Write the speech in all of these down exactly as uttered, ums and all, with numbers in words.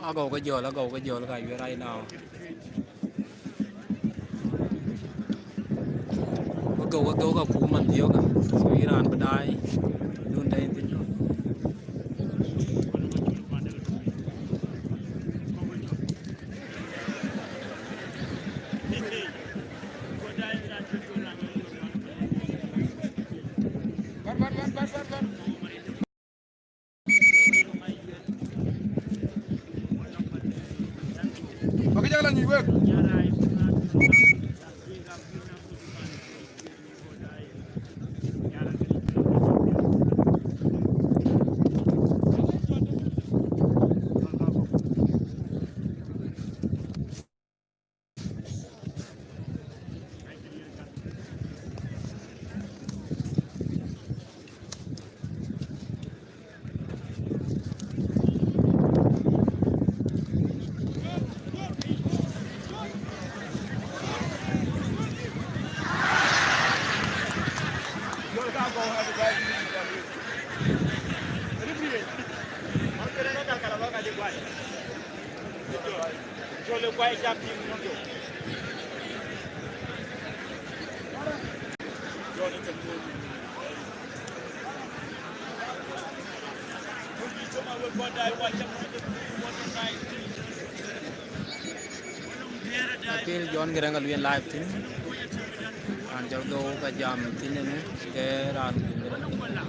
Agɔu ke jɔl, agɔu ke jɔl ka yuɛr right now. Wek gɔu, wek gɔu ka kum man thiɔ̈k. So yïn raan bï daai dun tɛ̈ yïn thïn. Bäk jäl anyuc wek. Apil John Garang ka lueel live thïn. Raan jɔl gɔu ka jam thïn ënë, ke raan kun Garang.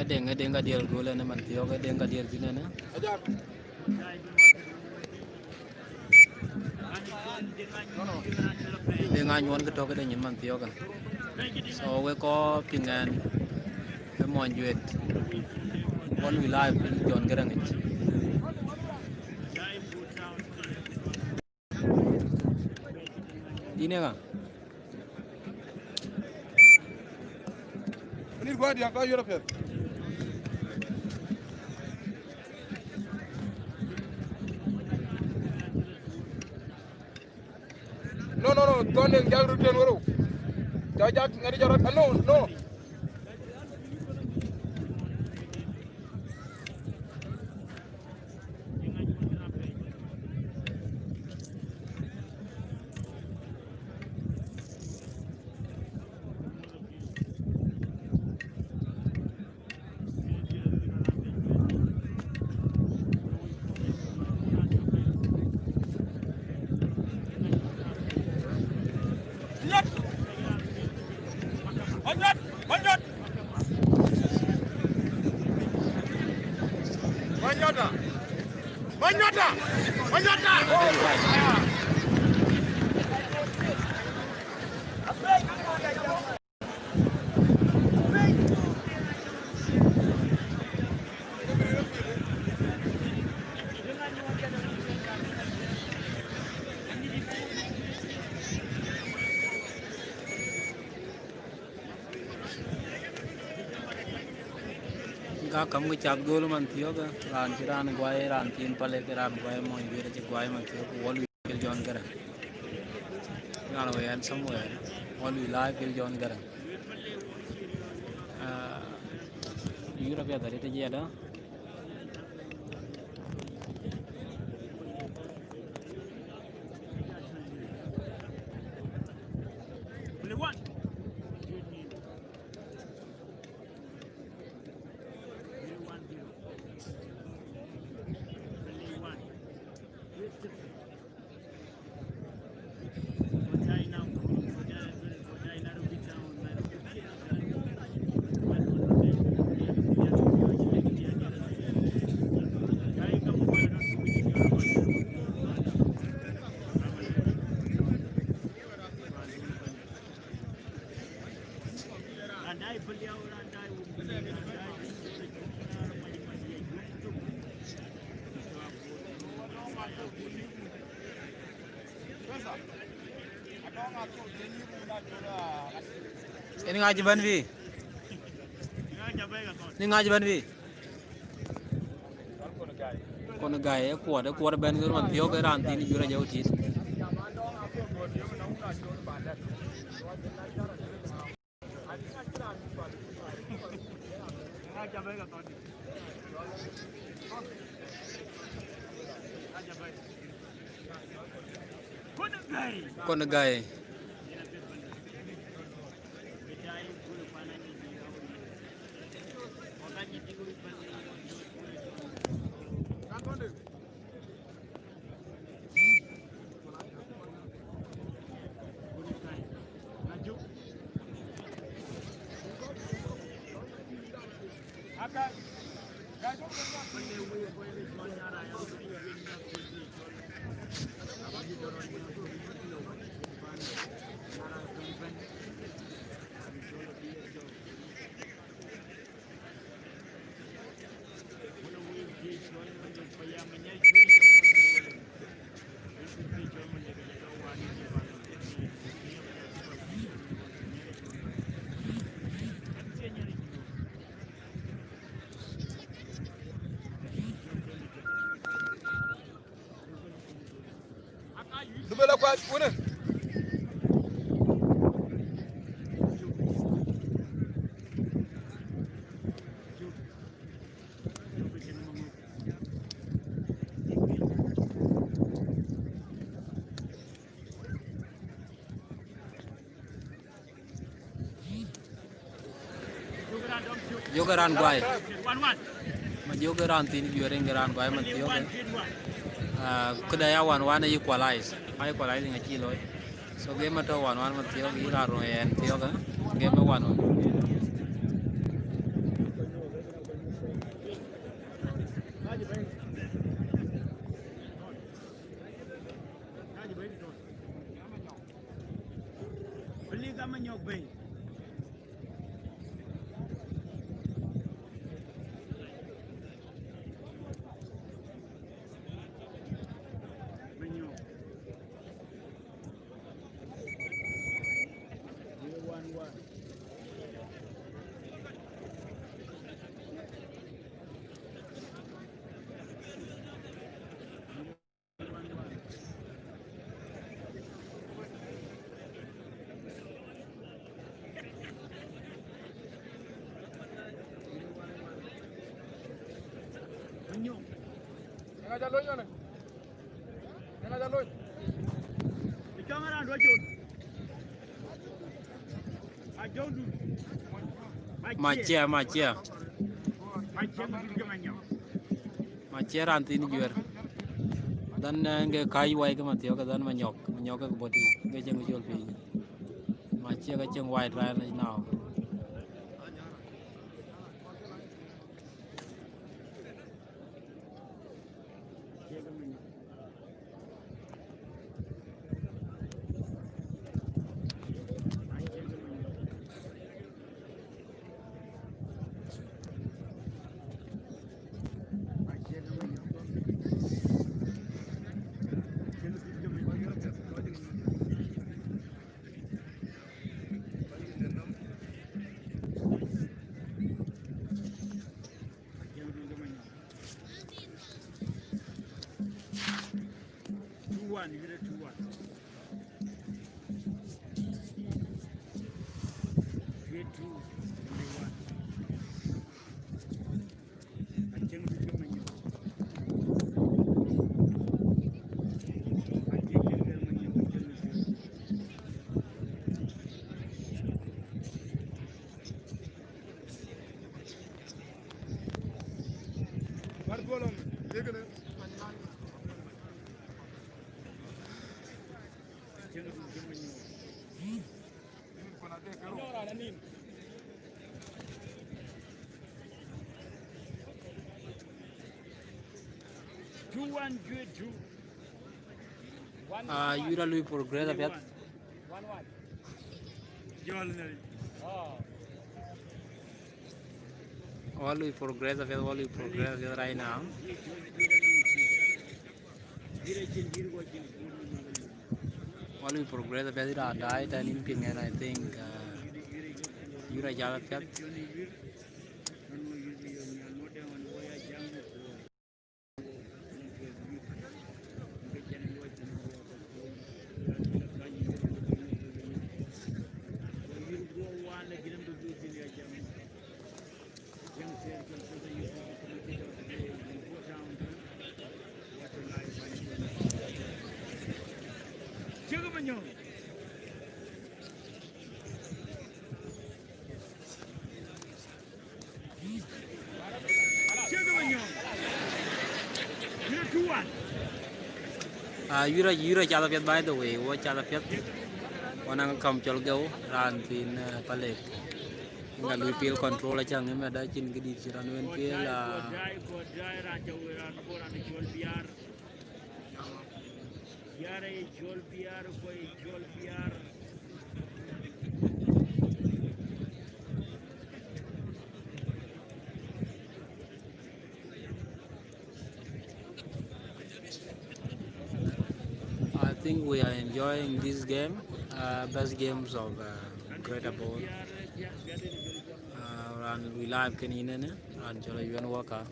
Ë Deŋ, ë Deŋ ka diɛɛr göl ënë man thiɔ̈k, ë Deŋ ka diɛɛr thïn ënë. Deŋ anyuɔn kë tɔ̈ këde nyin man thiɔ̈k ënë. So wek kɔc piŋ ɛn ë mony Juet. Wɔ lui live piny John Garang yic. Yïn ë ŋa? Nït guardian ka yɔr apiɛth. No, no, no, thɔn den jak rut den wërou. Ca jak ŋɛt jɔt rɔt. No, no. Manyota! Manyota! Manyota! Ka kam ke cath gol man thiɔ̈k, raan cï raan guai, raan thiin pale ke raan guai, mony Juet acï guai man thiɔ̈k, wɔ lui pil John Garang. Raan wei ɛn somewhere, wɔ lui live pil John Garang. Ah, yïn rɔt piɛth arëët ë jiɛɛda. Yen ŋa cï bɛ̈n bï? Ni ŋa cï bɛ̈n bï? Kon Gai, e kuɔt, e kuɔt bɛ̈n, ke man thiɔ̈k, e raan thiin juëc ajɔ tit. Kon Gai. Dubela kwa wene. Jok raan guai. Ma jok raan thiin juëc, rin ke raan guai man thiɔ̈k. Ah, këda ya wan wan equalize. Ma equalizing acï looi. So game atɔ̈ wan wan man thiɔ̈k, yï raan ruɔ̈n yen thiɔ̈k, eh. Game ë wan wan. Please, Amanyɔk Bɛ̈i. Manyɔk. One, one. Macia, Macia. Macia raan thiin juëc. Dhan, eh, nge kac wai ke Mathiɔ̈k, ke dhan Manyɔk, Manyɔk ke boti, ke cïn ke col piny. Macia ke cïn wai right now. Two one, you get a two one. Two one. Two one, good, two. Ah, yïn a lui progress apiɛth. Wa lui progress apiɛth, wa lui progress apiɛth right now. Wal wïc progress apiɛth ë raan daai tɛ̈n yïn piŋ ɛn, I think, uh, yïn acath apiɛth. Ah, yura, yura cath apiɛth, by the way, wo cath apiɛth. Wana kam cɔl geu, raan thin, eh, Palek. Inga lui pil control aca ŋim ada cin gidi ci raan wen pil, ah. I think we are enjoying this game, uh, best games of, uh, Greater Bor. Uh, and we live kën yïn ënë, and cɔl Yuan Walker.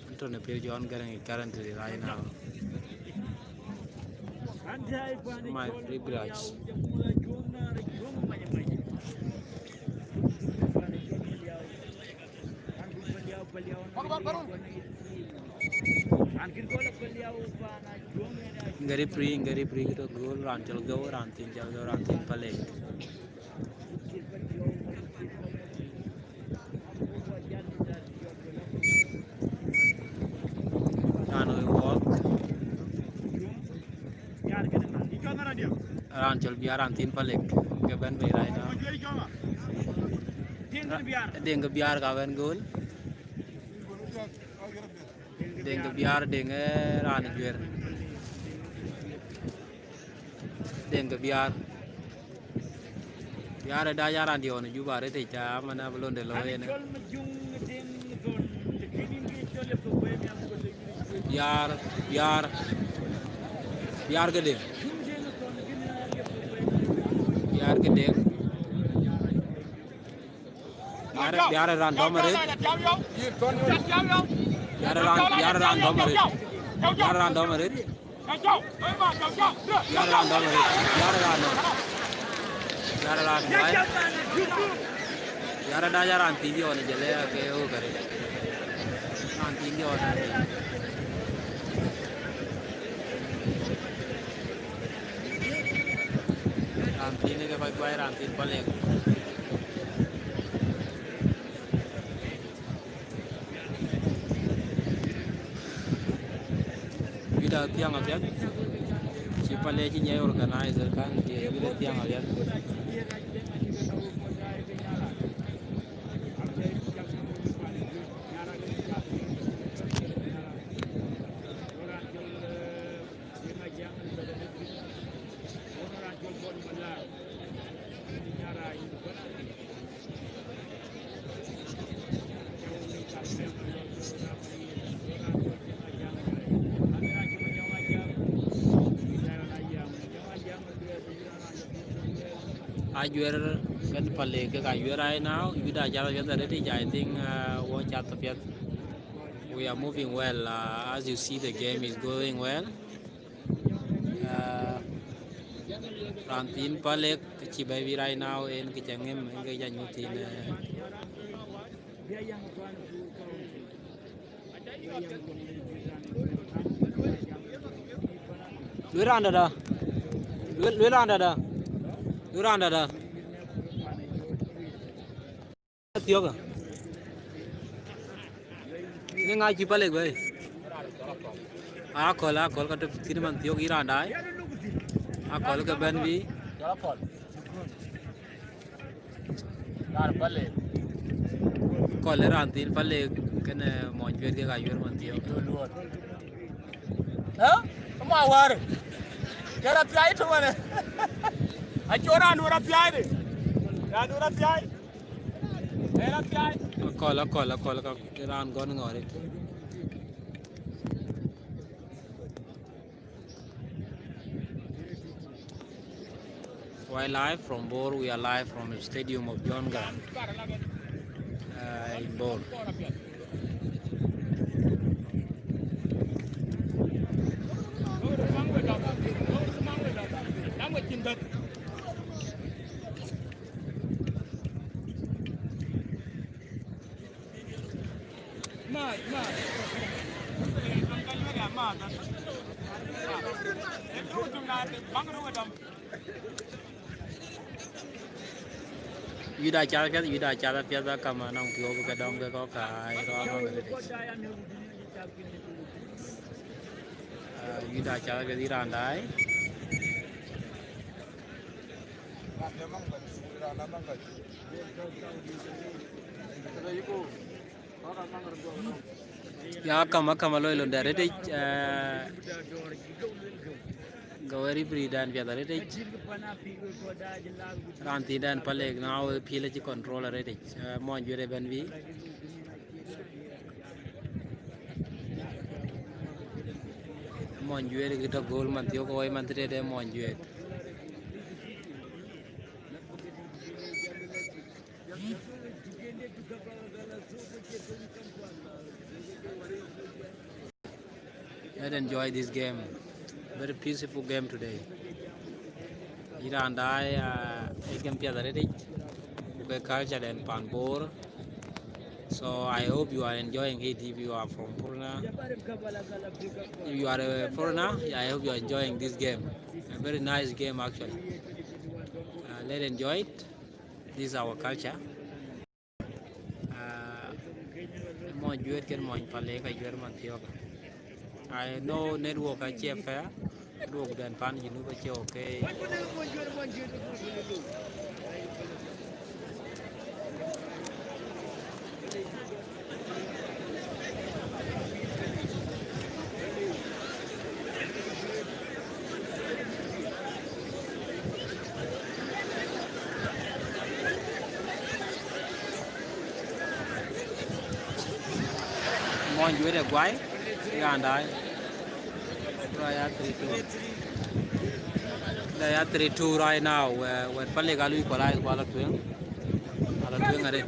Anthony Pil John getting it currently right now. My free brush. Ngari free, ngari free to goal, raan cɔl geu, raan thin cɔl geu, raan thin Palek. Raan woi walk. Raan cɔl Biar, raan thin Palek. Ke bɛ̈n bei right now. Ra-, Deŋ ke Biar ka bɛ̈n goal. Deŋ ke Biar, Deŋ, eh, raan Juer. Deŋ ke Biar. Biar ë dac aran diɔ̈ɔ̈n ë Juba arëët ë ca mana bï londe looi ënë. Biar, Biar, Biar ke Deŋ. Biar ke Deŋ. Biar, Biar ë raan dɔm arëët. Biar ë raan, Biar ë raan dɔm arëët. Biar ë raan dɔm arëët. Biar ë raan dɔm arëët. Biar ë raan dɔm. Biar ë raan duai. Biar ë dac aran thiin diɔ̈ɔ̈n ë jël ë ke ɣöök arëët. Raan thiin diɔ̈ɔ̈n arëët. Raan thiin ke kɔc guai, raan thiin Palek. Yuda thiaŋ apiɛth. Cï Palek cï nyiɛc organizer kan, cï Yuda thiaŋ apiɛth. Ajuɛɛr kën Palek kek ajuɛɛr right now. Yuda cath apiɛth arëët, I think, uh, wo cath apiɛth. We are moving well, uh, as you see, the game is going well. Uh, raan thiin Palek, ke cï bɛ̈i bï right now, en ke cä ŋëm, en ke cä nyuɔ̈th thïn, uh, Luel raan dada. Luel, luel raan dada. Luel raan dada. Thiɔ̈kë. Ni ŋa cï Palek bɛ̈i? Akɔ̈l, Akɔ̈l ka tɔ̈ thïn man thiɔ̈k yï raan daai. Akɔ̈l ke bɛ̈n bï. Raan Palek. Akɔ̈l ë raan thiin Palek kënë mony juet kek ajuɛɛr man thiɔ̈k. Ë? Ë ma wäär. Ke rɔt thiai tëmënë. Acï raan du rɔt thiai de. Raan du rɔt thiai. Ë rɔt thiai. Akɔ̈l, Akɔ̈l, Akɔ̈l ka raan gɔn ŋɔ̈ɔ̈r. We're live from Bor. We are live from the stadium of John Garang, uh, in Bor. Yuda cath apiɛth, yuda cath apiɛth, ba kam anɔŋ piɔ̈u bï ke dɔm ke kɔ̈k ka ai rɔɔr nɔŋ rëtic. Ah, yuda cath apiɛth, yï raan daai. Ya kam, akam aloi lon dɛ rëtic, eh, gaweri bri dan piɛth arëtic. Raan thi dan palek na we pile ci control arëtic. Eh, mɔny juet e ben bi. Mɔny juet ki tɔ gol man thiok woi man thi tede mɔny juet. Let's enjoy this game. Very peaceful game today. Yï raan daai, uh, e game piɛth arëtic. Ku ke culture den pan Bor. So I hope you are enjoying it if you are from Purna. If you are a foreigner, I hope you are enjoying this game. A very nice game actually. Uh, let's enjoy it. This is our culture. Ah, mɔny juet ken mɔny pale ka juet man thiok. I know network acie fair. Network den pan Junub acie okay. Mɔny juet e guai, yandai. Raya three two. Raya three two right now. Where, where pale ka lui equalize kwa la tueŋ. Ala tueŋ aret.